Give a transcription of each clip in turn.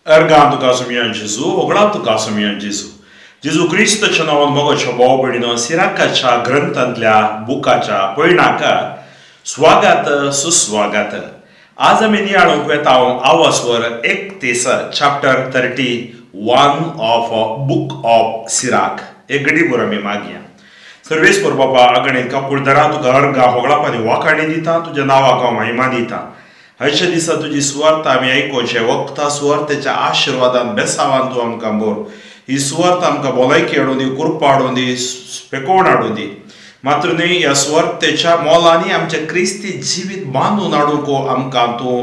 अर्गां तुका सुमयान जेजू, होगळा तुका सुमयान जेजू. जेजू क्रिस्तच्या नांवान मोगाच्या भाव भयणीनो, सिराकाच्या ग्रंथांतल्या बुकाच्या पयणाक स्वागत सुस्वागत. आज आमी नियाळूंक वेता आवासवर 31 chapter 31 of book of Sirach. एक गडीभर आमी मागया. सर्वेस्पर बापा अगणीत काकुळदरा तुका अर्गां होगळापानी वाखाणी दिता, तुज्या नांवाक हांव महिमा दिता. हयच्या दिसा तुजी सुवार्थ आमी आयकोवचे वखता सुवार्थेच्या आशिर्वादान बेसावान तूं आमकां बोर. ही सुवार्थ आमकां भलायकी हाडूं दी, कृपा हाडूं दी, पेकोवण हाडूं दी. मात्र न्हय ह्या सुवार्थेच्या मोलांनी आमचें क्रिस्ती जिवीत बांदून हाडूंक आमकां तूं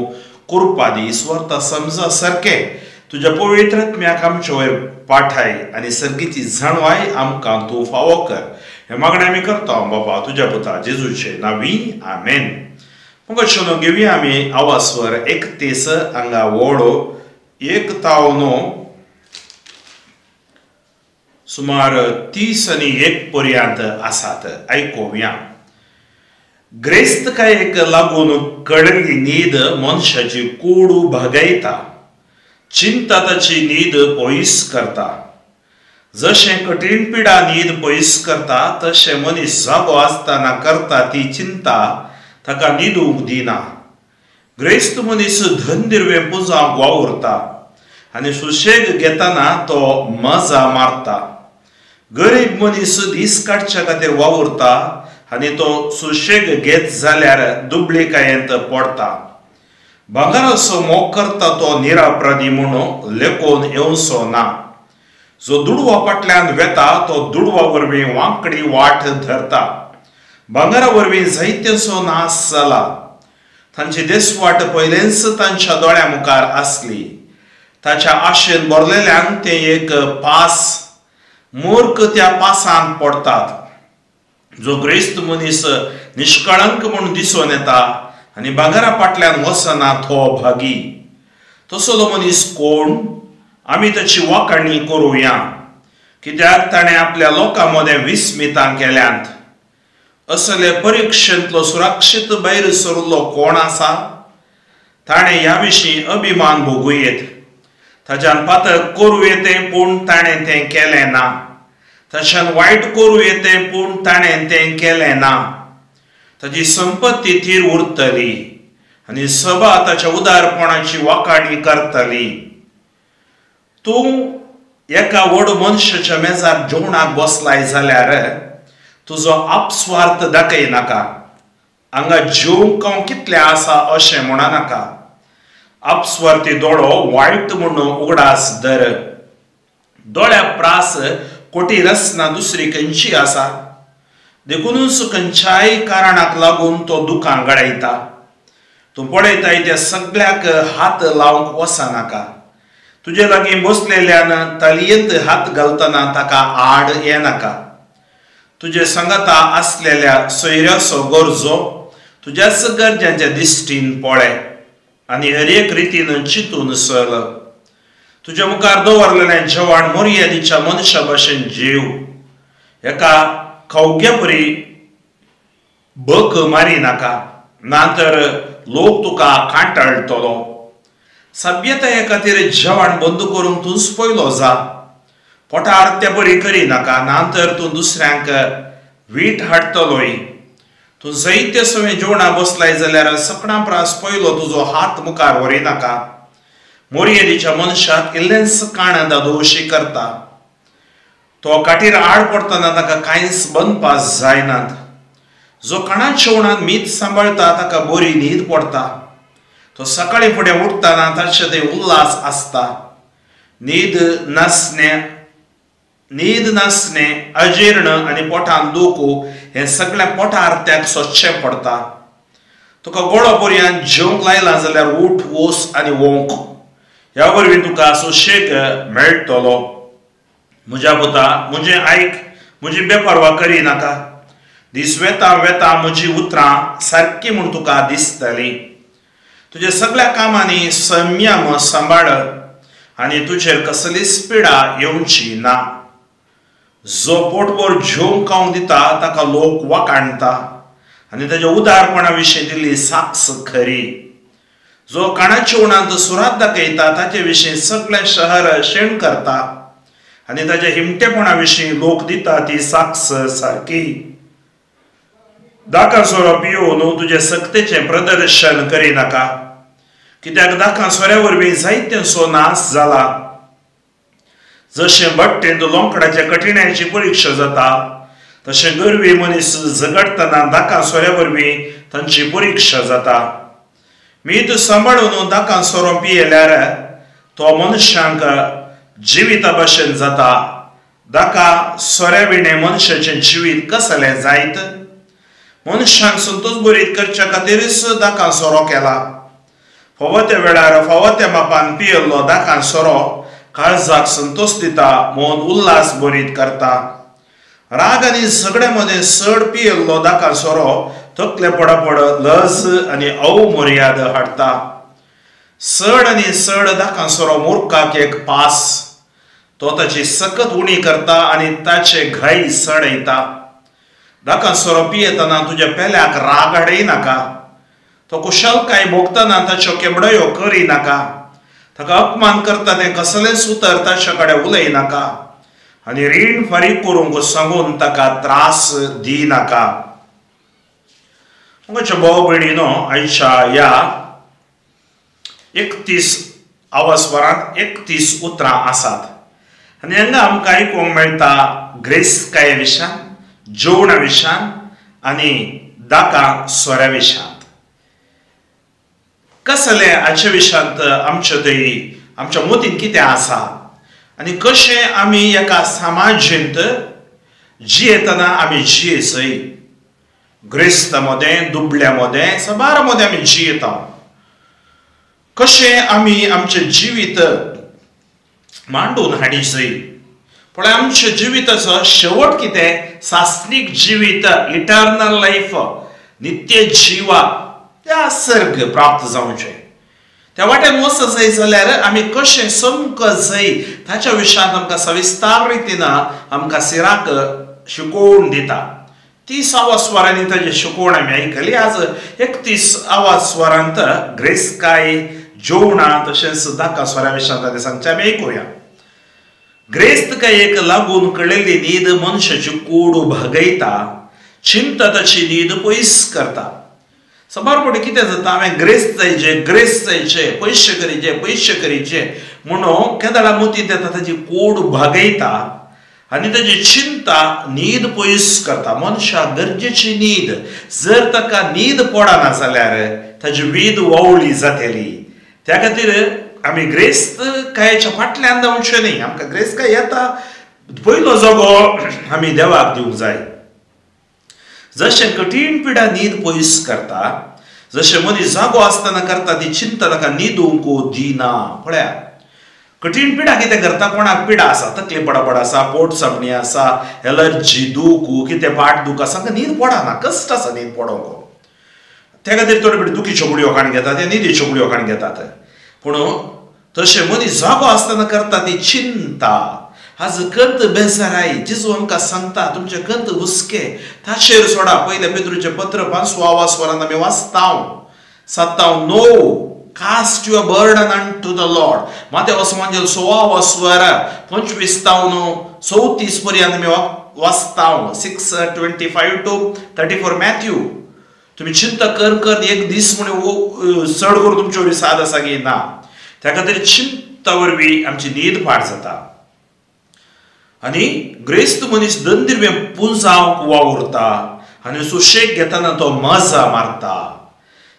कृपा दी. सुवार्थ समजा सारकें तुज्या पवित्र आत्म्याक आमचे वयर पाठाय आनी सर्गीची जाणवाय आमकां तूं फावो कर. हें मागणें आमी करता बाबा तुज्या पुता जेजूचे नांवी, आमेन. मुखार घेवया आमी आवासवर 31 हांगा वोडो 1 तावनो सुमार 30 आनी 1 पर्यंत आसात. आयकुया. ग्रेस्तकायेक लागून कडली न्हीद मनशाची कोडू भागयता, चिंता ताची न्हीद पयस करता. जशें कठीण पिडा न्हीद पयस करता तशें मनीस जागो आसतना करता ती चिंता ताका न्हिदूंक दिना. ग्रेस्त मनीस धनदिरवें पुजांक वावुरता आनी सुशेग घेतना तो मजा मारता. गरीब मनीस दीस काडच्या खातीर वावुरता आनी तो सुशेग घेत जाल्यार दुबळीकायेंत पडटा. भांगराचो मोग करता तो निरापराधी म्हणून लेखून येवचो ना. जो दुडवा फाटल्यान वेता तो दुडवा वरवीं वांकडी वाट धरता. भांगरा वरवीं जायत्यांचो नाश जाला. तांची देसवाट पयलेंच तांच्या दोळ्या मुखार आसली. ताच्या आशेन भरलेल्यान ते एक पास मूर्ख त्या पासांत पडटात. जो ग्रेस्त मनीस निष्कळंक म्हूण दिसून येता आनी भांगरा फाटल्यान वचना तो भागी. तसलो मनीस कोण? आमी ताची वाखाणी करुया, कित्याक ताणें आपल्या लोकां मदें विस्मितां केल्यांत. असले परिक्षेंतलो सुरक्षीत भायर सरिल्लो कोण आसा? ताणें ह्या विशीं अभिमान भोगूं येत. ताच्यान पातक करूं येतें पूण ताणें तें केलें ना. ताच्यान वायट करूं येतें पूण ताणें तें केलें ना. ताची संपत्ती थीर उरतली आनी सभा ताच्या उदारपणाची वाखाणी करतली. तूं एका व्हड मनशाच्या मेजार जेवणाक बसलाय जाल्यार तुजो आपस्वार्थ दाखय नाका. हांगा जेवंक हांव कितलें आसा अशें म्हणा नाका. आपस्वार्थी दोळो वायट म्हणून उगडास धर. दोळ्या प्रास कोटी रचना दुसरी खंयची आसा, देखुनूच खंयच्याय कारणाक लागून तो दुकां गळयता. तूं पळयताय त्या सगळ्याक हात लावंक वचनाका. तुजे लागीं बसलेल्यान तालयेंत हात घालतना ताका आड येनाका. तुजे सांगाता आसलेल्या सोयऱ्याचो गरजो तुज्याच गरजांच्या दिश्टीन पळय आनी हर एक रितीन चिंतून चल. तुज्या मुखार दवरलेलें जेवण मर्यादीच्या मनशा भशेन जीव. एका खवग्या परी बक मारी नाका, ना तर लोक तुका कांटाळटलो. सभ्यताये खातीर जेवण बंद करूंक तूंच पयलो जा. पोटार ते बरी करी नाका, ना तर तूं दुसऱ्यांक वीट हाडटलोय. तूं जायते सवे जेवणा बसलाय जाल्यार सपना प्रास पयलो तुजो हात मुखार व्हरी नाका. मोरयेदीच्या मनशाक इल्लेंच काण दादोशी करता. तो काटीर आड पडटना ताका कांयच बनपास जायनात. जो काणा जेवणान मीत सांबाळटा ताका बरी न्हीद पडटा. तो सकाळीं फुडें उठतना ताचे थंय उल्हास आसता. न्हीद नासणें, अजीर्ण आनी पोटान दुखू हें सगळें पोटार्त्याक सोदचें पडटा. तुका गोडो पर्यंत जेवंक लायलां जाल्यार उठ, वोस आनी वोंक. ह्या वरवीं तुका सुशेग मेळटलो. म्हज्या पुता म्हजें आयक, म्हजी बेपर्वा करी नाका. दीस वेता वेता म्हजी उतरां सारकी म्हूण तुका दिसतली. तुज्या सगळ्या कामांनी संयम सांबाळ आनी तुजेर कसलीच पिडा येवची ना. जो पोटभर जेवंक खावंक दिता ताका लोक वाखाणटा आनी ताच्या उदारपणा विशीं दिल्ली साक्ष खरी. जो काणाच्या उणांत सुरात दाखयता ताचे विशीं सगळें शहर शेण करता आनी ताच्या हिमटेपणा विशीं लोक दिता ती साक्ष सारकी. दाका सोरो पियोवन तुजे सक्तेचें प्रदर्शन करिनाका, कित्याक दाका सोऱ्या वरवीं जायत्यांचो नाश जाला. जशें भट्टेंत लोंकडाच्या कठिणायेची परिक्षा जाता तशें गर्वी मनीस झगडटना दाका सोऱ्या वरवीं तांची परिक्षा जाता. मीत सांबाळून दाका सोरो पियेल्यार तो मनशांक जिविता भशेन जाता. दाका सोऱ्या विणें मनशाचें जिवीत कसलें जायत? मनशांक संतोष बरीत करच्या खातीरच दाका सोरो केला. फावो त्या वेळार फावो त्या मापान पियेल्लो दाका सोरो काळजाक संतोष दिता, मन उल्हास बरीत करता. राग आनी सगळ्या मदें चड पियेल्लो दाका सोरो तकले पडापड लज आनी अवमर्याद हाडटा. चड आनी चड दाका सोरो मुर्खाक एक पास, तो ताची सकत उणी करता आनी ताचे घाय चडयता. दाका सोरो पियेतना तुज्या पेल्याक राग हाडयनाका, तो कुशलकाय भोगतना ताच्यो केबडयो करिनाका, ताका अपमान करता तें कसलेंच उतर ताचे कडेन उलयनाका आनी रीण फारीक करूंक सांगून ताका त्रास दिनाका. म्हज्या भाव भयणीनो, आयच्या ह्या 31 आवाजवरांत 31 उतरां आसात आनी हांगा आमकां आयकूंक मेळटा ग्रेस्तकाये विशांत, जेवणा विशांत आनी दाका सोऱ्या विशांत. कसलें हाचे विशांत आमच्या थंय आमच्या मतीन कितें आसा आनी कशें आमी एका समाजेंत जियेतना आमी जियेसय. ग्रेस्ता मदें, दुबल्या मदें, साबार मदें आमी जियेता. कशें आमी आमचें जिवीत मांडून हाडीसय. पळय आमच्या जिविताचो शेवट कितें? सासणीक जिवीत, इटर्नल लायफ, नित्य जिवा, त्या सर्ग प्राप्त जावचें. त्या वाटेन वचत जाय जाल्यार आमी कशें समकत जाय ताच्या विशयांत आमकां सविस्तार रितीन आमकां सिराक शिकोवन दिता. 30 आवाज स्वरांनी ताची शिकवण आमी आयकली. आज 31 आवाज स्वरांत ग्रेस्तकाय, जेवणां तशेंच दाका सोऱ्या विशयांत ताणें सांगचें आमी आयकुया. ग्रेस्तकायेक लागून कळिल्ली न्हीद मनशाची कूड भागयता, चिंता ताची न्हीद पयस करता. साबार फावटी कितें जाता, हांवें ग्रेस्त जायचें, ग्रेस्त जायचें, पयशे करीचे, पयशे करीचे म्हणून केदाळा मतींत येता ताची कूड भागयता आनी ताची चिंता न्हीद पयस करता. मनशाक गरजेची न्हीद, जर ताका न्हीद पडना जाल्यार ताची वीद वावळी जातली. त्या खातीर आमी ग्रेस्तकायेच्या फाटल्यान धांवचें न्ही. आमकां ग्रेस्तकाय येता पयलो जागो आमी देवाक दिवंक जाय. जशें कठीण पिडा न्हीद पयस करता, जशें मनीस जागो आसतना करता ती चिंता ताका न्हिदूंक दिना. पळया कठीण पिडा कितें करता, कोणाक पिडा आसा, तकली पडापड आसा, पोट सामणी आसा, एलर्जी, दूख, कितें पाट दूख आसा, तांकां न्हीद पडना, कश्ट आसा न्हीद पडोवंक. त्या खातीर थोडे फावटी दुखीच्यो गुळयो काडून घेतात, न्हिदेच्यो गुळयो काडून घेतात. पूण तशें मनीस जागो आसतना करता ती चिंता आज कंत बेजाराय. जेजू आमकां सांगता तुमचे कंत हुस्के ताचेर सोडा. पयल्या पेत्रूचें पत्र 5 आवाज स्वरांत आमी वाचता 7 9, cast your burden unto the Lord. मातेवस वांजेल 6 स्वर 25 34 पर्यंत आमी वाचता 6:25 to 34 Matthew. तुमी चिंता कर कर एक दीस म्हणून चड करून तुमचे वरवीं साद आसा की ना. त्या खातीर चिंता वरवीं आमची न्हीद पाड जाता आनी ग्रेस्त मनीस दंदिरवें पुंजावंक वावुरता आनी सुशेग घेतना तो मजा मारता.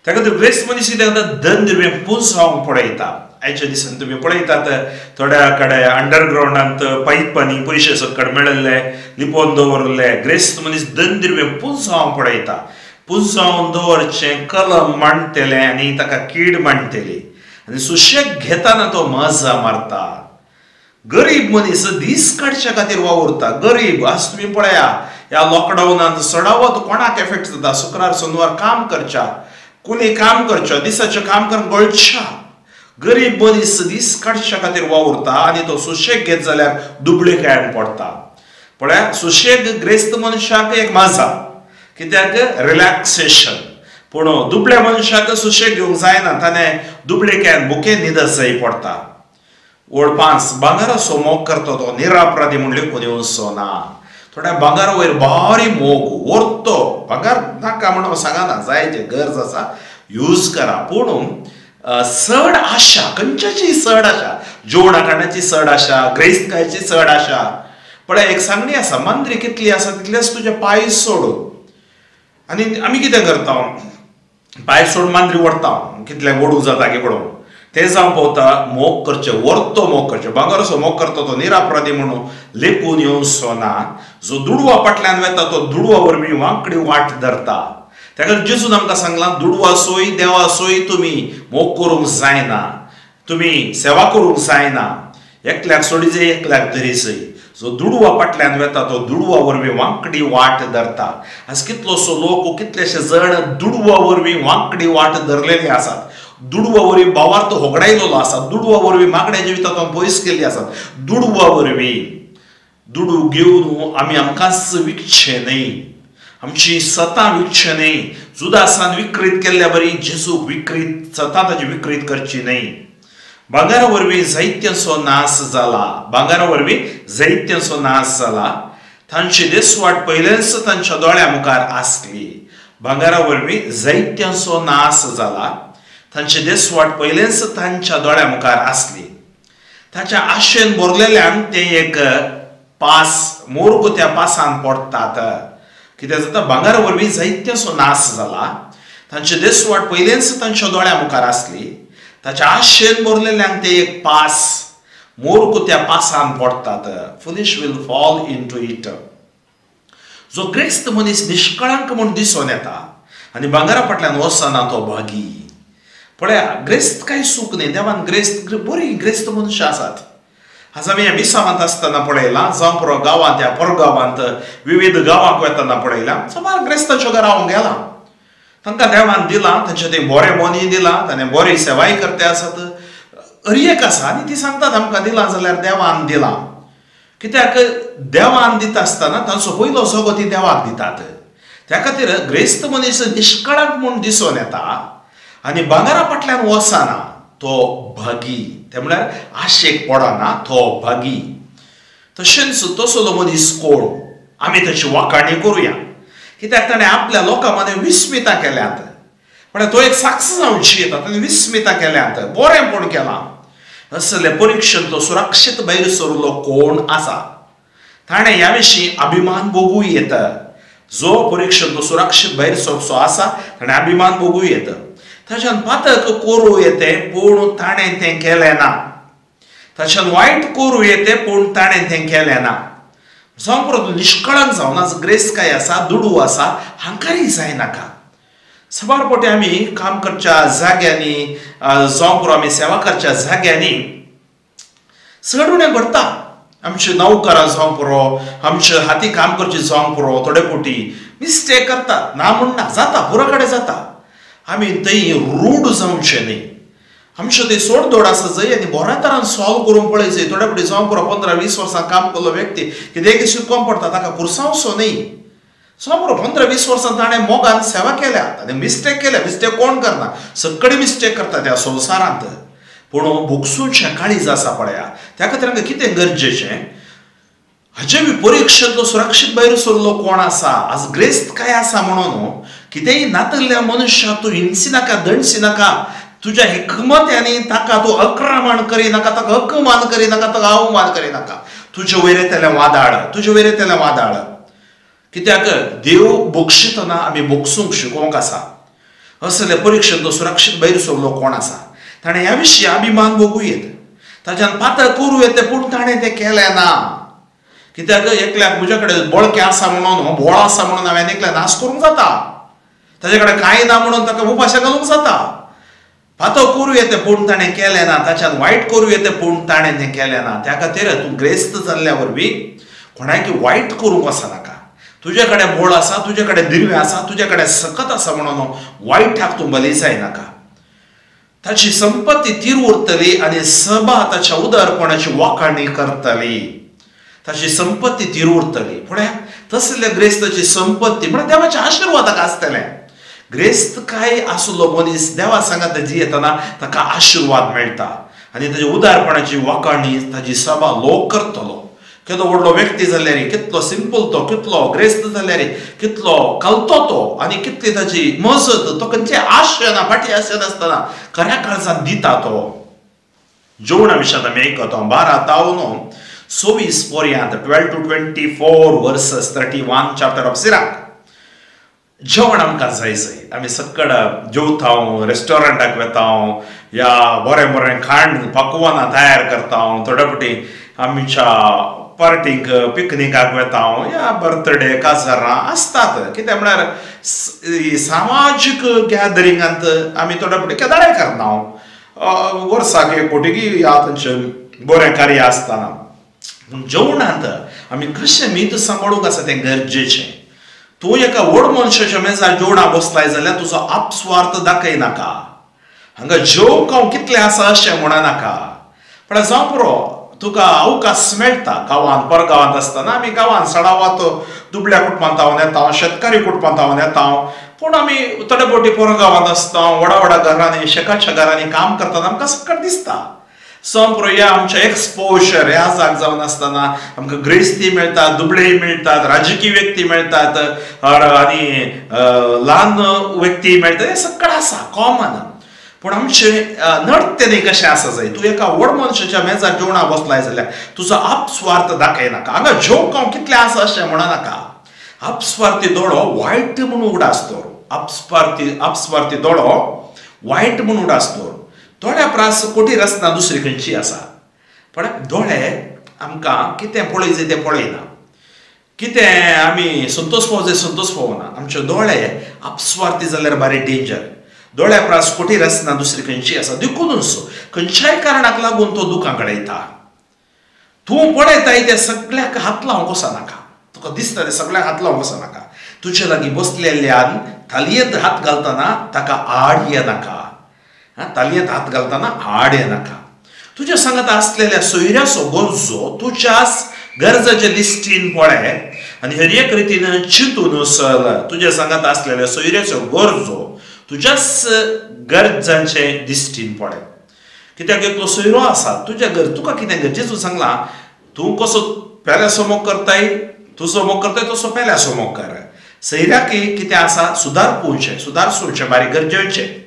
त्या खातीर ग्रेस्त मनीस कितें करता, दंदिरवें पुंजावंक पळयता. आयच्या दिसान तुमी पळयतात थोड्या कडेन अंडरग्रावंडांत पायपांनी पयशे सकट मेळिल्ले लिपोवन दवरले. ग्रेस्त मनीस दंदिरवें पुंजावंक पळयता, पुंजावन दवरचें कलम मांडटलें आनी ताका कीड मांडटली आनी सुशेग घेतना तो मजा मारता. गरीब मनीस दीस काडच्या खातीर वावुरता. गरीब आज तुमी पळया ह्या लॉकडावनान चडावत कोणाक एफेक्ट जाता, शुक्रार सोनवार काम करच्या, कुली काम करच्या, दिसाचें काम करून गळच्या. गरीब मनीस दीस काडच्या खातीर वावुरता आनी तो सुशेग घेत जाल्यार दुबळेकायेन पडटा. पळया सुशेग ग्रेस्त मनशाक एक मजा, कित्याक रिलॅक्सेशन. पूण दुबळ्या मनशाक सुशेग घेवंक जायना, ताणें दुबळेक्यान भुकेन न्हिदत जाय पडटा. ओड 5 भांगराचो मोग करता तो निरापराधी म्हूण लेखून येवचो ना. थोड्या भांगरा वयर भारी मोग व्हरतो, भांगर नाका म्हणून सांगना, जाय जे गरज आसा यूज करा, पूण चड आशा, खंयच्याची चड आशा, जेवणा खाणाची चड आशा, ग्रेस्तकायची चड आशा. पळय एक सांगणी आसा, मांद्री कितली आसा तितलेच तुजे पांय सोड. आनी आमी कितें करता, पांय सोड मांद्री व्हरता, कितले ओडूंक जाता की पळोवंक तें जावंक पावता. मोग करचें, व्हरतो मोग करचें, भांगराचो मोग करता तो निरापराधी म्हणून लेखून येवचो ना. जो दुडवा फाटल्यान वेता तो दुडवा वरवीं वांकडी वाट धरता. ताका जेजून आमकां सांगलां, दुडवा सोय देवा सोय तुमी मोग करूंक जायना, तुमी सेवा करूंक जायना, एकल्याक सोडी जाय एकल्याक धरी जाय. जो दुडवा फाटल्यान वेता तो दुडवा वरवीं वांकडी वाट धरता. आज कितलोसो लोक, कितलेशे जण दुडवा वरवीं वांकडी वाट धरलेली आसात. दुडवा वरवीं भावार्थ होगडायलेलो आसा, दुडवा वरवीं मागण्या जिवितांत पयस केल्ली आसात. दुडवा वरवीं दुडू घेवन आमी आमकांच विकचें न्हय, आमची सतां विकचें न्हय. जुदासान विक्रीत केल्ल्या बरी जेजूक विक्रीत, सतां ताची विक्रीत करची न्हय. भांगरा वरवीं जायत्यांचो नाश जाला, भांगरा वरवीं जायत्यांचो नाश जाला. तांची देसवाट पयलेंच तांच्या दोळ्या मुखार आसली. भांगरा वरवीं जायत्यांचो नाश जाला, तांची देसवाट पयलेंच तांच्या दोळ्या मुखार आसली. ताच्या आशेन भरलेल्यांक ते एक पास, मोर्ग त्या पासान पडटात. कितें जाता, भांगरा वरवीं जायत्यांचो नाश जाला, तांची देसवाट पयलेंच तांच्या दोळ्या मुखार आसली. ताच्या आशेन भरलेल्यांक ते एक पास, मोर्ग त्या पासान पडटात. Foolish will fall into it. जो ग्रेस्त मनीस निश्कळांक म्हूण दिसून येता आनी भांगरा फाटल्यान वचना तो भागी. पळया, ग्रेस्त कांय सूख न्हय, देवान ग्रेस्त बरी ग्रेस्त मनशां आसात. आज आमी ह्या मिसावांत आसतना पळयलां, जावं पुरो गांवांत, ह्या परगांवांत विविध गांवांक वतना पळयलां, सुमार ग्रेस्ताच्यो घरां हांव गेलां. तांकां देवान दिलां, तांचें तें बरें मोनी दिलां, ताणें बरी सेवाय करते आसात, हर एक आसा. आनी ती सांगतात आमकां दिलां जाल्यार देवान दिलां. कित्याक देवान दिता आसतना तांचो पयलो सगो ती देवाक दितात. त्या खातीर ग्रेस्त मनीस निश्कळांक म्हूण दिसून येता आनी भांगरा फाटल्यान वचना तो भागी. ते म्हळ्यार आशेक पडना तो भागी. तशेंच तसलो मनीस कोण, आमी ताची वाखाणी करुया. कित्याक ताणें आपल्या लोकां मदें विस्मितां केल्यांत. म्हळ्यार तो एक साक्ष जावन जियेता, ताणें विस्मितां केल्यांत, बरेंपण केलां. असले परिक्षेंत तो सुरक्षीत भायर सरलो कोण आसा, ताणें ह्या विशीं अभिमान भोगूं येता. जो परिक्षेंत तो सुरक्षीत भायर सरचो आसा ताणें अभिमान भोगूं येता. ताच्यान पातक करूं येतें पूण ताणें तें केलें ना, ताच्यान वायट करूं येतें पूण ताणें तें केलें ना. जावं पुरो निश्कळांक जावन आज ग्रेस्तकाय आसा, दुडू आसा, हांकांय जायनाका. साबार फावटी आमी काम करच्या जाग्यांनी, जावं पुरो आमी सेवा करच्या जाग्यांनी चड उणें घडटा. आमचे नौकरां जावं पुरो, आमचे हाती काम करचे जावं पुरो, थोडे फावटी मिस्टेक करतात, ना म्हण ना, जाता, पुरो कडेन जाता. आमी थंय रूड जावचें न्हय. आमचें थंय सोडदोड आसा जंय आनी बऱ्या तरान सॉल्व करूंक पळय जंय. थोडे फावटी जावं पुरो 15-20 वर्सां काम केल्लो व्यक्ती कितेंय शिकोवंक पडटा, ताका कुर्सांवचो न्हय. जावं पुरो 15-20 वर्सां ताणें मोगान सेवा केल्या, ताणें मिस्टेक केल्या. मिस्टेक कोण करना, सगळे मिस्टेक करता त्या संवसारांत. पूण भोगसूचें काळीज आसा पळया. त्या खातीर आमकां कितें गरजेचें, हाजे बी परिक्षेंतलो सुरक्षीत भायर सरलो कोण आसा, आज ग्रेस्त काय आसा म्हणून कितेंय नातल्ल्या मनशाक तूं हिंसी नाका, दणसी नाका, तुज्या हिकमत्यांनी ताका तूं अक्रमण करिनाका, ताका अपमान करिनाका, ताका अवमान करिनाका. तुजे वयर येतलें वादाळ, तुजे वयर येतलें वादाळ. कित्याक देव बक्षितना आमी बक्षूंक शिकोवंक आसा. असले परिक्षेंतलो सुरक्षीत भायर सरलो कोण आसा, ताणें ह्या विशीं अभिमान भोगूं येत. ताच्यान पातक करूं येता पूण ताणें तें केलें ना. कित्याक एकल्याक म्हज्या कडेन बळकें आसा म्हणून, बोळ आसा म्हणून हांवें एकल्या नाश करूंक जाता, ताजे कडेन कांय ना म्हणून ताका उपाशे घालूंक जाता. पातक करूं येता पूण ताणें केलें ना, ताच्यान वायट करूं येता पूण ताणें तें केलें ना. त्या खातीर तूं ग्रेस्त जाल्ल्या वरवीं कोणाक वायट करूंक वचनाका. तुजे कडेन बोळ आसा, तुजे कडेन दिर्वें आसा, तुजे कडेन सकत आसा म्हणून वायटाक तूं बली जायनाका. ताची संपत्ती तीर उरतली आनी सभा ताच्या उदारपणाची वाखाणी करतली. ताची संपत्ती तीर उरतली. पळया तसल्या ग्रेस्ताची संपत्ती म्हळ्यार देवाच्या आशिर्वादाक आसतलें. ग्रेस्तकाय आसलो मनीस देवा सांगात जियेतना ताका आशिर्वाद मेळटा आनी ताजी उदारपणाची वाखाणी ताजी सभा लोक करतलो. केदो व्हडलो व्यक्ती जाल्यार कितलो सिंपल तो, कितलो ग्रेस्त जाल्यार कितलो कलतो तो आनी कितली ताजी मजत तो खंयचे आशय ना फाटी आशय नासतना खऱ्या काळजान दिता तो. जेवणा विशयांत आमी आयकता 12 तावन 24 पर्यंत 12 to 24 verses 31 chapter of Sirach. जेवण आमकां जाय जाय आमी सक्कड जेवता, रेस्टॉरंटाक वता या बरें बरें खाण पकवानां तयार करता, थोडे फावटी आमच्या पार्टीक पिकनिकाक वता या बर्थडे काजारां आसतात. कितें म्हळ्यार सामाजीक गॅदरिंगांत आमी थोडे फावटी केदाळाय करना, वर्साक एक फावटी या थंयचें बरें कार्य आसतना. पूण जेवणांत आमी कशें मीत सांबाळूंक आसा तें गरजेचें. तूं एका व्हड मनशाच्या मेजार जेवणां बसलाय जाल्यार तुजो आपस्वार्थ दाखयनाका, हांगा जेवंक हांव कितलें आसा अशें म्हणनाका. पण जावं पुरो तुका अवकाश मेळटा गांवांत परगांवांत आसतना आमी गांवांत सडावात दुबळ्या कुटुंबांत हांव येता, शेतकारी कुटुंबांत हांव येता, पूण आमी थोडे फावटी परगांवांत आसता, व्हडा व्हडा घरांनी शेकाच्या घरांनी काम करतना आमकां सक्कट दिसता. संपुरो ह्या आमच्या एक्सपोजर ह्या जाग जावन आसतना आमकां ग्रेस्ती मेळटात, दुबळेय मेळटात, राजकीय व्यक्ती मेळटात आनी ल्हान व्यक्ती मेळटात, हें सगळें आसा कॉमन. पूण आमचें नडतें न्ही कशें आसा जाय. तूं एका व्हड मनशाच्या मेजार जेवणां बसलाय जाल्यार तुजो आपस्वार्थ दाखयनाका, हांगा जेवंक हांव कितलें आसा अशें म्हणनाका. आपस्वार्थी दोळो वायट म्हूण उगडास दवर, आपस्वार्थी दोळो वायट म्हूण उगडास दवर. दोळ्या प्रास कोटी रचना दुसरी खंयची आसा, पण दोळे आमकां कितें पळय जाय तें पळयना, कितें आमी संतोष पावो जाय संतोष पावना. आमचे दोळे आपस्वार्थी जाल्यार बारी डेंजर. दोळ्या प्रास कोटी रचना दुसरी खंयची आसा, देखूनच खंयच्याय कारणाक लागून तो दुकां घडयता. तूं पळयताय तें सगळ्याक हात लावंक वचनाका, तुका दिसता तें सगळ्याक हात लावंक वचनाका. तुजे लागीं बसलेल्यान थालयेंत हात घालतना ताका आड येनाका, तालयेंत हात घालतना आड येनाका. तुज्या सांगात आसलेल्या सोयऱ्याचो गरजो तुज्याच गरजाचे लिस्टीन पळय आनी हर एक रितीन चिंतून चल. तुज्या सांगात आसलेल्या सोयऱ्याचो गरजो तुज्याच गरजांचे दिश्टीन पळय. कित्याक एकलो सोयरो आसा तुज्या गरज तुका कितें गरजेचो सांगलां, तूं कसो पेल्याचो मोग करताय तुजो मोग करताय तसो पेल्याचो मोग कर. सोयऱ्याकय कितें आसा सुदार पळोवचें, सुदार सोडचें बारीक गरजेचें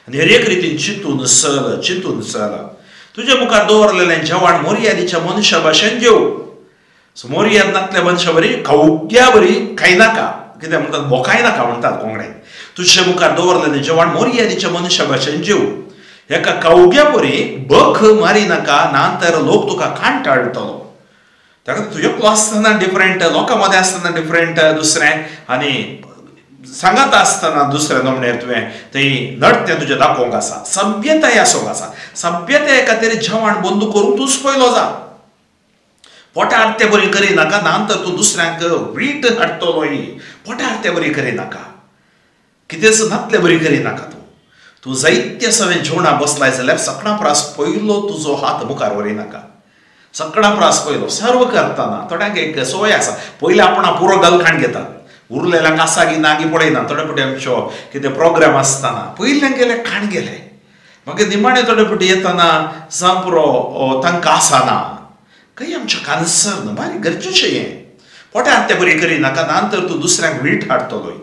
आनी हर एक रितीन चिंतून चल, चिंतून चल. तुज्या मुखार दवरलेलें जेवण मोर्यादीच्या मनशा भाशेन जेव. सो मोर्याद नातल्या मनशा बरी खावग्या बरी खायनाका, कितें म्हणटात बोकायनाका म्हणटात कोंकणीन. तुज्या मुखार दवरलेलें जेवण मोर्यादीच्या मनशा भाशेन जेव. एका खावग्या बरी बख मारिनाका, ना तर लोक तुका कांटाळटलो. ताका तूं एकलो आसतना डिफरंट, लोकां मदें आसतना डिफरंट दुसरें, आनी सांगात आसतना दुसरें नमणेर तुवें थंय नडतें तुजें दाखोवंक आसा. सभ्यताय आसूंक आसा, सभ्यताये खातीर जेवण बंद करूंक तूंच पयलो जा. पोटा आरते बरी करिनाका, ना तर तूं दुसऱ्यांक वीट हाडटलोय. पोटा आरते बरी करिनाका, कितेंच नातले बरी करिनाका. तूं तूं जायते सगळें जेवणां बसलाय जाल्यार सगळ्यां प्रास पयलो तुजो हात मुखार व्हरिनाका. सगळ्यां प्रास पयलो सर्व करतना थोड्यांक एक संवय आसा, पयलीं आपण पुरो गलखाण घेतात, उरलेल्यांक आसा की ना की पळयना. थोडे फावटी आमचो कितें प्रोग्राम आसतना पयल्यान गेले खाण गेले, मागीर निमाणें थोडे फावटी येतना सामपुरो तांकां आसना. खंय आमचें कन्सर्न बारीक गरजेचें हें. पोटा आरते बरी करिनाका, ना तर तूं दुसऱ्यांक वीट हाडटलोय.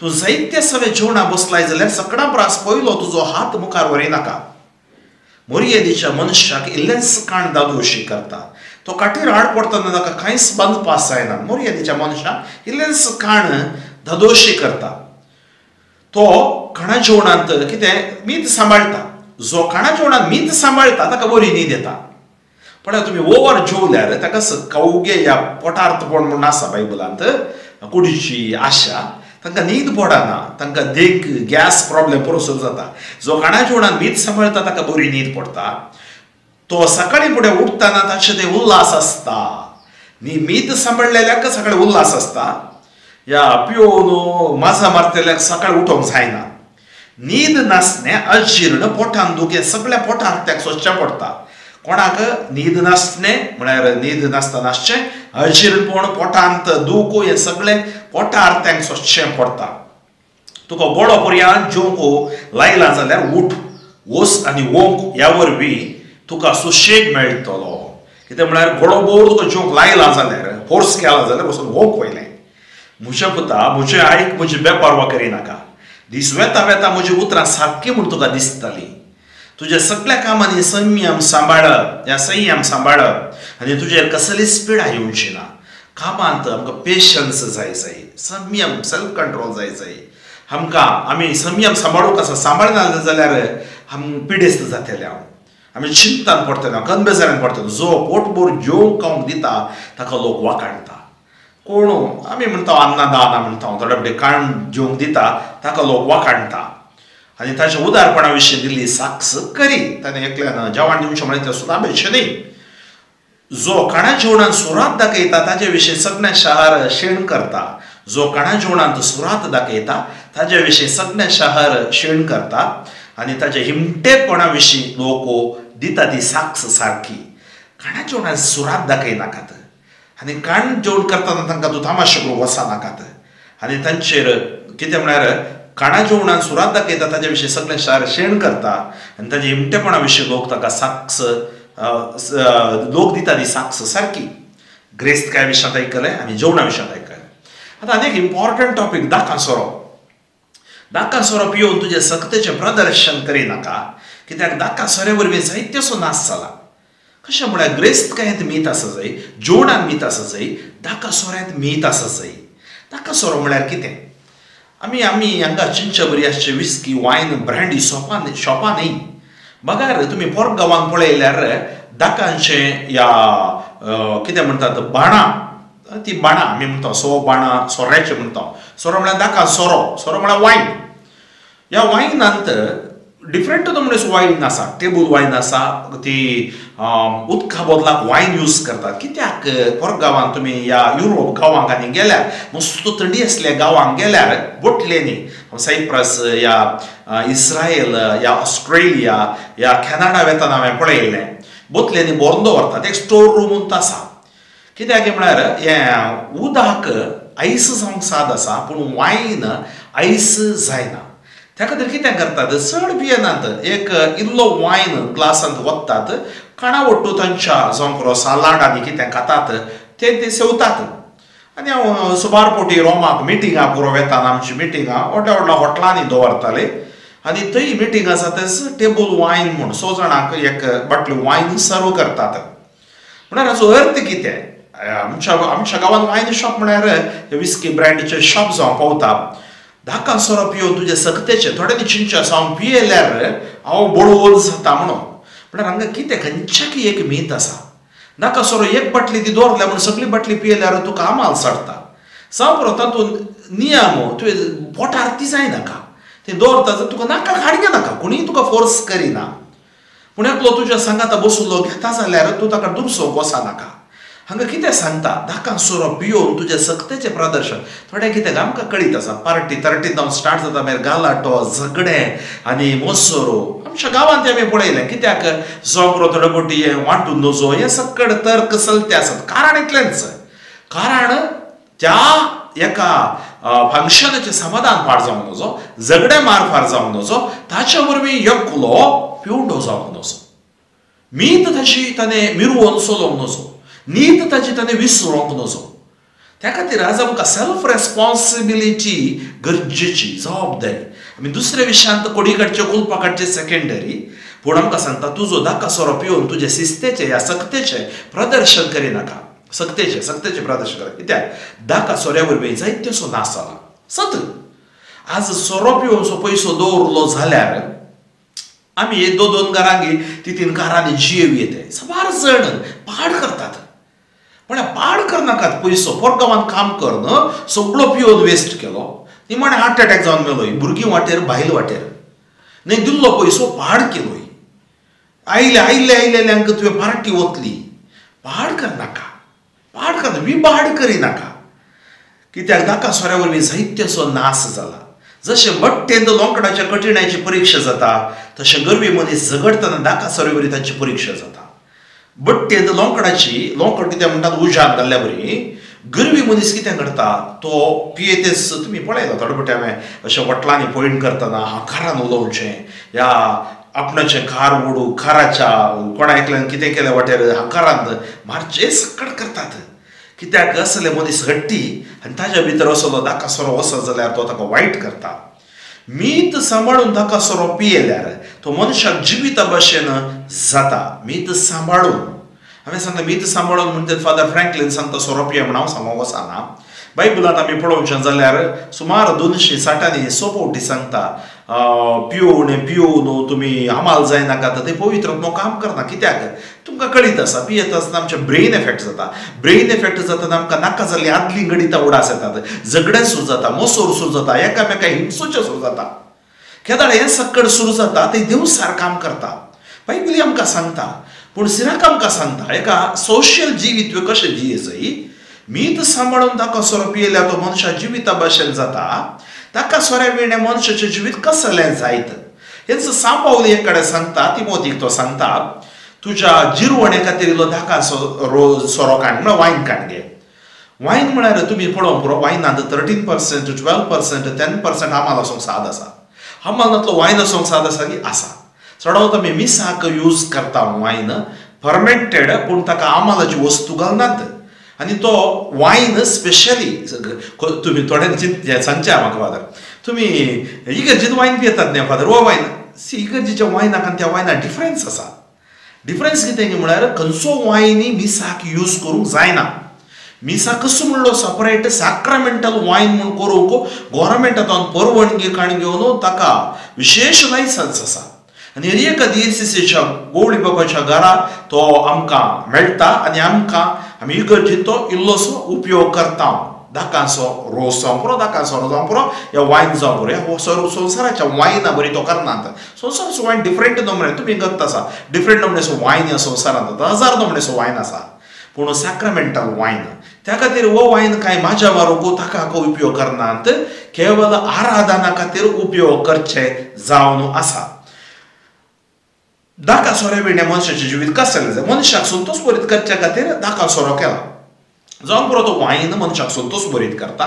तूं जायते सगळें जेवणां बसलाय जाल्यार सगळ्यां प्रास पयलो तुजो हात मुखार व्हरिनाका. मोर्यादीच्या मनशाक इल्लेंच काण दादोशी करता, तो काटीर आड पडटना ताका कांयच बांदपास जायना. मोर्यादीच्या मनशाक इल्लेंच काण धादोशी करता, तो खाणा जेवणांत कितें मीत सांबाळटा. जो खाणा जेवणांत मीत सांबाळटा ताका बरी न्हीद येता. पण तुमी ओवर जेवल्यार ताका कवगे या पोटार्थपण म्हूण आसा बायबलांत, कुडीची आशा, तांकां न्हीद पडना, तांकां देख गॅस प्रॉब्लेम पुरो जाता. जो खाणा जेवणांत मीत सांबाळटा ताका बरी न्हीद पडटा, तो सकाळी फुडें उठतना ताचे ते उल्हास आसता. न्ही मीत सांबाळलेल्याक सकाळी उल्हास आसता, या पिवन माजा मारतल्याक सकाळी उठोवंक जायना. न्हीद नासलें अजीर्ण पोटान दुखें सगळ्या पोटार त्याक सोदचें पडटा. कोणाक न्हीद नासलें म्हळ्यार न्हीद नासतना आसचें अजीर्णपण पोटांत दुखो हें सगळें पोटार त्यांक सोदचें पडटा. तुका गोडो पर्यान जेवंक लायला जाल्यार उठ वस आनी वोंक ह्या वरवीं तुका सुशेग मेळटलो. कितें म्हळ्यार गोडोबोर तुका जेवंक लायला जाल्यार फोर्स केला जाल्यार वचून वोंक वयलें. म्हज्या पुता म्हजें आयक, म्हजी बेपारवा करिनाका. दीस वेता वेता म्हजी उतरां सारकी म्हूण तुका दिसताली. तुज्या सगळ्या कामांनी संयम सांबाळ, ह्या संयम सांबाळ आनी तुजेर कसलीच पिडा येवची ना. कामांत आमकां पेशन्स जाय जाय, संयम सेल्फ कंट्रोल जाय जाय. आमकां आमी संयम सांबाळूंक आसा, सांबाळना जाल्यार आम पिडेस्त जातले. हांव आमी चिंतान पडटले, कनबेजारान पडटले. जो पोटभर जेवंक खावंक दिता ताका लोक वाखाणटा. कोण आमी म्हणटा अन्नदान म्हणटा, थोडे फावटी काण जेवंक दिता ताका लोक वाखाणटा आनी ताच्या उदारपणा विशीं दिल्ली साक्ष करी. ताणें एकल्यान जेवण दिवचें म्हळ्यार तें सुदाबेचें न्ही. जो खाणा जेवणान सुरात दाखयता ताजे विशीं सगळें शहर शेण करता. जो खाणा जेवणांत सुरात दाखयता ताजे विशीं सगळें शहर शेण करता आनी ताच्या हिमटेपणा विशीं लोक दिता ती साक्ष सारकी. खाणा जेवणान सुरात दाखयनाकात आनी खाण जेवण करतना तांकां तूं तामाशो करूंक वचनाकात आनी तांचेर कितें म्हळ्यार खाणा जेवणान सुरात दाखयता ताजे विशीं सगळें शहर शेण करता आनी ताच्या हिमटेपणा विशीं लोक ताका साक्ष लोक दिता ती साक्ष सारकी. ग्रेस्तकाय विशयांत आयकलें आनी जेवणा विशयांत आयकलें. आतां आनी एक इम्पॉर्टंट टॉपीक, दाकां सोरो. दाकां सोरो पिवन तुजें सक्तेचें प्रदर्शन करिनाका, कित्याक दाकां सोऱ्या वरवीं जायतेसो नाश जाला. कशें म्हळ्यार ग्रेस्तकायेंत मीत आसा जाय, जेवणान मीत आसा जाय, दाकां सोऱ्यांत मीत आसा जाय. दाकां सोरो म्हळ्यार कितें? आमी आमी हांगा चिंचे बरी आसचे विस्की, वायन, ब्रँडी शॉपां शॉपां न्ही. बगार तुमी पोर गांवांत पळयल्यार दाकांचें ह्या कितें म्हणटात बाणां, ती बाणां आमी म्हणटा सो बाणां सोऱ्याचें म्हणटा. सोरो म्हळ्यार दाकां सोरो, सोरो म्हळ्यार वायन. ह्या वायनांत डिफरंट नमुनेच वायन आसा. टेबल वायन आसा, ती उदका बदलाक वायन यूज करतात. कित्याक पोर गांवांत तुमी ह्या युरोप गांवांक आनी गेल्यार मस्त थंडी आसल्या गांवांक गेल्यार बोटलेनी सायप्रस या इस्रायल या ऑस्ट्रेलिया या कॅनडा वेतना हांवें पळयल्लें बोतल्यांनी भरून दवरतात. एक स्टोर रूम आसा. कित्याक म्हळ्यार हें उदक आयस जावंक साद आसा पूण वायन आयस जायना. त्या खातीर कितें करतात, चड पियेनात, एक इल्लो वायन ग्लासांत वतात, काणा वट्टू तांच्या जावं पुरो सालाड आनी कितें खातात तें ते सेवतात. आनी हांव सुमार फावटी रोमाक मिटिंगां पुरो वेताना आमची मिटिंगां व्हडल्या व्हडल्या हॉटेलांनी दवरताले आनी थंय मिटींग आसा तेच टेबल वायन म्हूण 6 जाणांक एक बाटली वायन सर्व करतात. म्हळ्यार हाचो अर्थ कितें, आमच्या आमच्या गांवांत वायन शॉप म्हळ्यार विस्की ब्रँडीचें शॉप जावं पावता. धाका सोरो पिवन तुजें सक्तेचें थोड्यांनी चिंचे आसा हांव पियेल्यार हांव बळवल जाता म्हणून. म्हळ्यार हांगा कितें खंयच्याकी एक मीत आसा. नाका सोरो एक बाटली ती दवरल्या म्हूण सगळी बाटली पियेल्यार तुका आमाल चडटा. जावं पुरो तातूंत नियम तुवें पोटार ती जायनाका, ती दवरता जाल्यार तुका नाका हाडगे नाका, कोणीय तुका फोर्स करिना. पूण एकलो तुज्या सांगाता बसलो घेता जाल्यार तूं ताका दुमसोवंक वचनाका. हांगा कितें सांगता, धाकां सोरो पिवन तुजें सक्तेचें प्रदर्शन. थोडें कितें आमकां कळीत आसा, पार्टी थर्टी जावन स्टार्ट जाता, मागीर गालाटो झगडें आनी मोसरो. आमच्या गांवांत आमी पळयलें कित्याक जोगरो थोडे फावटी हें वांटून नजो, हें सकड तर्क चलते आसत. कारण इतलेंच, कारण त्या एका फंक्शनाचें समाधान फार जावंक नजो, झगडें मार फार जावंक नजो, ताचे वरवीं एकलो पिवंडो जावंक नजो, मीत ताची ताणें मिरवोन चलोवंक नजो, नीत ताची ताणें विसरोंक नजो. त्या खातीर आज आमकां सेल्फ रेस्पॉन्सिबिलिटी गरजेची जबाबदारी. आमी दुसऱ्या विशयांत कोडी काडचे कुलपा काडचे सेकेंडरी, पूण आमकां सांगता तुजो धाका सोरो पिवन तुजे शिस्तेचें ह्या सक्तेचें प्रदर्शन करिनाका. सक्तेचें सक्तेचें प्रदर्शन करा, कित्याक धाका सोऱ्या वरवीं जायतेसो नाश जाला. सत आज सोरो पिवन सो पयसो दवरलो जाल्यार आमी एक दोन दोन घरांगी ती तीन घरांनी जियेव येते साबार जण पाड करतात. पण पाड करनाकात, पयसो पोरगांवान काम कर सगळो पिवन वेस्ट केलो, निमाणें हार्ट अटॅक जावन मेलोय, भुरगीं वाटेर बायल वाटेर, न्ही दिल्लो पयसो पाड केलोय. आयले आयले आयलेल्यांक तुवें पार्टी वतली. पाड करनाका, पाड करना, विबाड करिनाका, कित्याक धाका सोऱ्या वरवीं जायतेसो नाश जाला. जशें बट्टेंत लोंकडाच्या कठिणायची परिक्षा जाता तशें गरवी मनीस झगडटना धाका सोऱ्या वरवीं तांची परीक्षा जाता. बट्टेंत लोंकडाची लोंकड कितें म्हणटात उज्यान घाल्ल्या बरी गर्वी मनीस कितें करता तो पियेतेच तुमी पळयता थोडे फावटी हांवें अशें वटलांनी पॉयंट करतना हाकारान उलोवचें या आपणाचें कार ओडू काराच्या कोणा एकल्यान कितें केलें वाटेर हाकारान मारचें सकट करतात. कित्याक असले मनीस हट्टी आनी ताज्या भितर असलो धाका सोरो वचत जाल्यार तो ताका वायट करता. मीत सांबाळून धाका सोरो पियेल्यार तो मनशाक जिविता भशेन जाता. मीत सांबाळून हांवें सांगता मीत सांबाळून म्हणटा फादर फ्रँकलीन सांगता सोरो पिये म्हण हांव सांगूंक वचना. बायबलांत आमी पळोवचें जाल्यार सुमार 260 स फावटी सांगता पियोवन पियोवन तुमी हमाल जायनाका ते पवित्र आत्मो काम करना. कित्याक तुमकां कळीत आसा पियेत आसतना आमचें ब्रेन एफेक्ट जाता. ब्रेन एफेक्ट जातना आमकां नाका जाल्ली आदलीं गणितां उडास येतात, झगडें सुरू जाता, मोसोर सुरू जाता, एकामेका हिंसोचें सुरू जाता. केदाळ हें सक्कड सुरू जाता ते देवसार काम करता. बायबल आमकां सांगता पूण सिराक आमकां सांगता एका सोशल जिवीत कशें जियेचय. मीत सांबाळून ताका सोरो पियेल्यार तो मनशा जिविता भशेन जाता. ताका सोऱ्या विणें मनशाचें जिवीत कसलें जायत हेंच सांबावली एक कडेन सांगता तिमोतीक तो सांगता तुज्या जिरवणे खातीर इल्लो धाका सोरो काड म्हळ्यार वायन काड घे. वायन म्हळ्यार तुमी पळोवंक पुरो वायनांत 13%, 12%, 10% हमाल आसूंक साद आसा. हमालांतलो वायन आसूंक साद आसा की आसा. चडावत आमी मिसाक यूज करता वायन फर्मेंटेड पूण ताका आमालाची वस्तू घालनात आनी तो वायन स्पेशली तुमी थोड्यांनी सांगचें म्हाका फादर तुमी इगर्जेंत वायन पियेतात न्ही फादर हो वायन सी इगर्जेच्या वायनाक आनी त्या वायनाक डिफरन्स आसा. डिफरन्स कितें म्हळ्यार खंयचो वायनी मिसाक यूज करूंक जायना. मिसाक कसो म्हणलो सेपरेट साक्रामेंटल वायन म्हूण करूंक गोवोरमेंटांतल्यान परवानगी काडून घेवन ताका विशेश लायसन्स आसा. आनी हर एका दियेसीच्या गोवळी बाबाच्या घरा तो आमकां मेळटा आनी आमकां आमी इगर्जेंत तो इल्लोसो उपयोग करता. धाकांचो रोस जावंक पुरो, धाकांचो रोस जावंक पुरो या वायन जावंक पुरो. ह्या संवसाराच्या वायना बरी तो करनात. संवसाराचो वायन डिफरंट नमुने तुमी गत आसा डिफरंट नमुनेचो वायन ह्या संवसारांत हजार नमुनेचो वायन आसा पूण साक्रामेंटल वायन त्या खातीर हो वायन कांय म्हाज्या मारूंक ताका उपयोग करनात, केवल आराधना खातीर उपयोग करचे जावन आसा. धाका सोऱ्या विणें मनशाचें जिवीत कसलें जाय मनशाक संतोष भरीत करच्या खातीर धाका सोरो केला जावन पुरो तो वायन मनशाक संतोष भरीत करता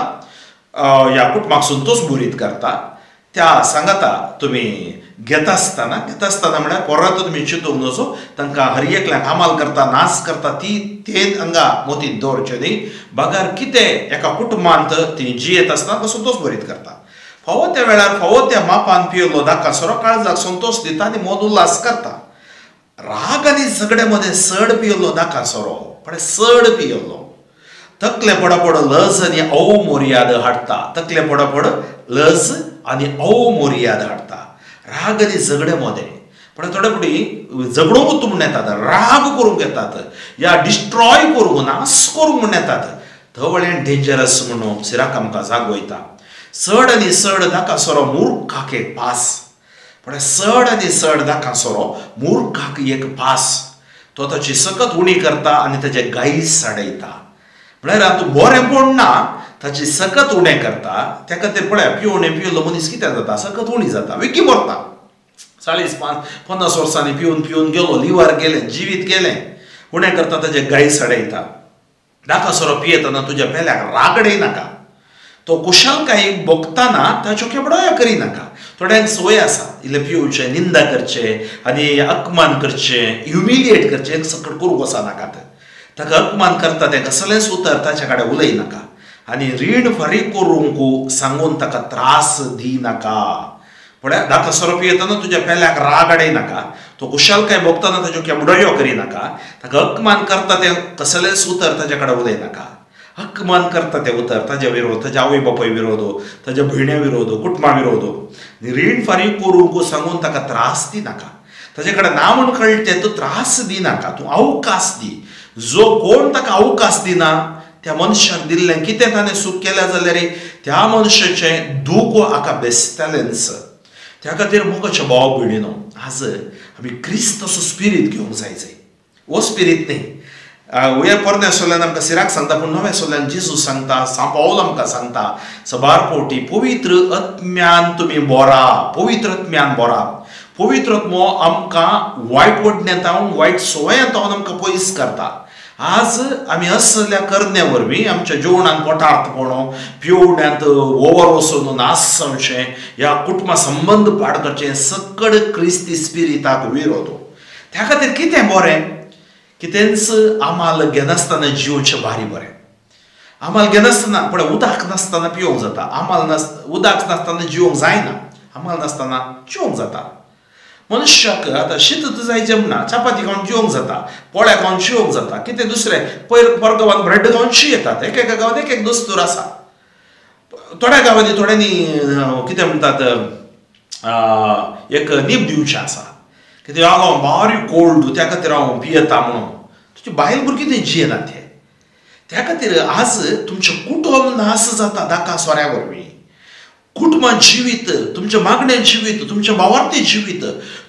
ह्या कुटुंबाक संतोष भरीत करता. त्या सांगाता तुमी घेता आसतना म्हळ्यार परत तुमी चिंतूंक नजो तांकां हर एकल्याक हमाल करता नाश करता ती ते हांगा मोतींत दवरचें न्ही. बगर कितें एका कुटुंबांत ती जियेत आसतना संतोष भरीत करता. फावो त्या वेळार फावो त्या मापान पियेल्लो धाका सोरो काळजाक संतोष दिता आनी मन उल्हास करता. राग आनी झगड्या मदें चड पियेल्लो धाका सोरो पण चड पियेल्लो तकले पडपड लज आनी अवमर्याद हाडटा. तकले पडपड लज आनी अवमर्याद हाडटा. राग आनी झगड्या मदें पण थोडे फावटी झगडोवंक म्हूण येतात, राग करूंक येतात या डिस्ट्रॉय करूंक नाश करूंक म्हूण येतात. थवळें डेंजरस म्हणून सिराक आमकां जागोयता. चड आनी चड धाका सोरो मूर्खाक एक पास पण चड आनी चड धाका सोरो मूर्खाक एक पास तो ताची सकत उणी करता आनी ताचे गायी साडयता. म्हळ्यार आतां बरें पूण ना ताची सकत उणें करता. त्या खातीर पळया पिवणे पियेल्लो मनीस कितें जाता सकत उणी जाता विकी मरता. 40, 50 वर्सांनी पिवन पिवन गेलो, लिवर गेलें, जिवीत गेलें. उणें करता ताचे गायी साडयता. धाका सोरो पियेतना तुज्या पेल्याक रागडय नाका. तो कुशलकाय भोगतना ताच्यो केबडोया करिनाका. थोड्यांक संवय आसा इल्लें पिवचें, निंदा करचें आनी अपमान करचें, ह्युमिलिएट करचें सकट करूंक वचनाकात. ताका अपमान करता तें कसलेंच उतर ताच्या कडेन उलयनाका आनी रीण फारीक करूंक सांगून ताका त्रास दिनाका. पळया धाका सोरो पियेतना तुज्या पेल्याक राग हाडयनाका. तो कुशलकाय भोगतना ताच्यो केबडोयो करिनाका. ताका अपमान करता तें कसलेंच उतर ताच्या कडेन उलयनाका. अपमान करता ते उतर ताज्या विरोध, ताज्या आवय बापाय विरोध, ताज्या भयण्या विरोध, कुटुंबा विरोध. रीण फारीक करूंक सांगून ताका त्रास दिनाका. ताजे कडेन ना म्हूण कळटें तूं त्रास दिनाका, तूं अवकाश दी. जो कोण ताका अवकाश दिना त्या मनशाक दिल्लें कितें ताणें सूख केलें जाल्यार त्या मनशाचें दूख हाका बेसतलेंच. त्या खातीर मोगाच्या भाव भयणीनो आज आमी क्रिस्ताचो स्पिरीत घेवंक जाय. हो स्पिरीत न्ही वयर पोरण्या सोल्यान आमकां सिराक सांगता पूण नव्या सोल्यान जेजू सांगता, सांव पावल आमकां सांगता सबार फावटी पवित्र आत्म्यान तुमी बोरा, पवित्र आत्म्यान बोरा. पवित्र आत्मो आमकां वायट वडण्यांत वायट संवयांत आमकां पयस करता आज आमी असल्या करण्या वरवीं आमच्या जेवणांत पोटार्थपणो पिवण्यांत ओवर वचून नास जावचें ह्या कुटुंबा संबंद पाड करचें सकड क्रिस्ती स्पिरिताक विरोध. त्या खातीर कितें बरें कितेंच आमाल घेनासतना जिवचें भारी बरें. आमाल घेनासतना पळय उदक नासतना पिवंक जाता, आमाल नास उदक नासतना जिवंक जायना, आमाल नासतना जिवंक जाता. मनशाक आतां शीत जाय जेवणा चपाती खावन जिवंक जाता, पोळ्या खावन जिवंक जाता, कितें दुसरें पयर पर गांवांत ब्रेड खावन शी येतात. एक एका गांवांत एक एक दस्तूर आसा. थोड्या गांवांनी थोड्यांनी कितें म्हणटात एक नीब दिवचें आसा कितें हांव गांव बारी कोल्ड त्या खातीर हांव पियेता म्हणून तुजी बायल भुरगीं तें जियेनात ते. त्या खातीर आज तुमचें कुटुंब नास जाता धाका सोऱ्या वरवीं. कुटुंबां जिवीत, तुमचें मागणें जिवीत, तुमचें भावार्थी जिवीत,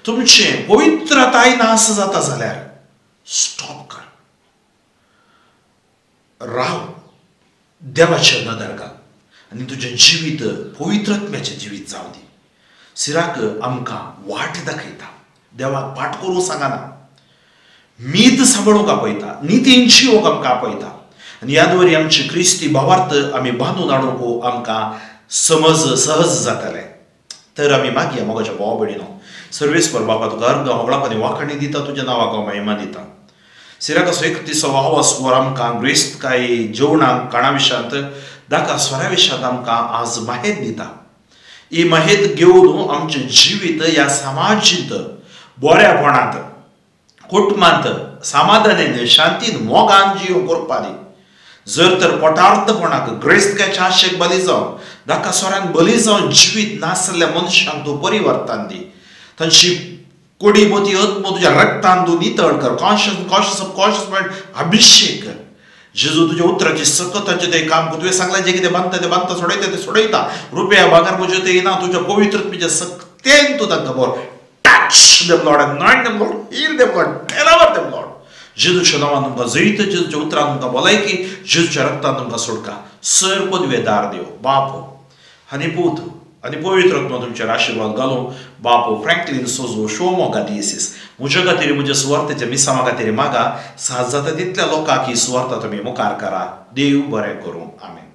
तुमचें पवित्रताय नास जाता जाल्यार स्टॉप कर, राव, देवाचेर नदर घाल आनी तुजें जिवीत पवित्रत्म्याचें जिवीत जावं दी. सिराक आमकां वाट दाखयता, देवाक पाठ करूंक सांगना, मीत सांबाळूंक आपयता, नितीन जिवंक आमकां आपयता. आनी ह्या वरवीं आमची क्रिस्ती भावार्थ आमी बांदून हाडूंक आमकां समज सहज जातालें. तर आमी मागया मोगाच्या भावा भयणीनो, सर्वेस्पर बापा तुका अर्घ होगळाप आनी वाखाणी दिता, तुज्या नांवाक हांव महिमा दिता. सिराकाचो एकतीसो आवाज वर आमकां ग्रेस्त काय जेवणाक काणा विशांत दाका स्वरा विशांत आमकां आज माहेत दिता. ही माहेत घेवन आमचें जिवीत ह्या समाजींत बऱ्यापणांत कुटुंबांत समाधानेन शांतीन मोगान जिव करपा दी. जर तर पोटार्थपणाक ग्रेस्तकायच्या आशेक बली जावन धाका सोऱ्यान बली जावन जिवीत नासलेल्या मनशांक तूं परिवर्तन दी. तांची कोडी मोती आत्मो तुज्या रक्तान तूं नितळ कर. कॉन्शियस कॉन्शियस सबकॉन्शियस मायंड अभिशेक कर. जेजू तुज्या उतराची सकताचें तें काम तुवें सांगलें जें कितें बांदता तें बांदता, सोडयता तें सोडयता. रुपया भागार म्हज्यो तें येना, तुज्या पवित्र तुज्या सक्तेन तूं तांकां बरो touch them Lord, anoint them Lord, heal them Lord, deliver them Lord. जेजूच्या नांवान तुमकां जैत, जेजूच्या उतरान तुमकां भलायकी, जेजूच्या रक्तान तुमकां सोडका. सर पदवेदार देव बापो आनी पूत आनी पवित्र आत्मा तुमचेर आशिर्वाद घालूं. बापो फ्रँकलीन सोजो शिवमोगा दियेसीस म्हज्या खातीर म्हज्या सुवार्थेच्या मिसांवा खातीर मागा साथ जाता तितल्या लोकांक ही सुवार्थ तुमी मुखार करा. देव बरें करूं. आमेन.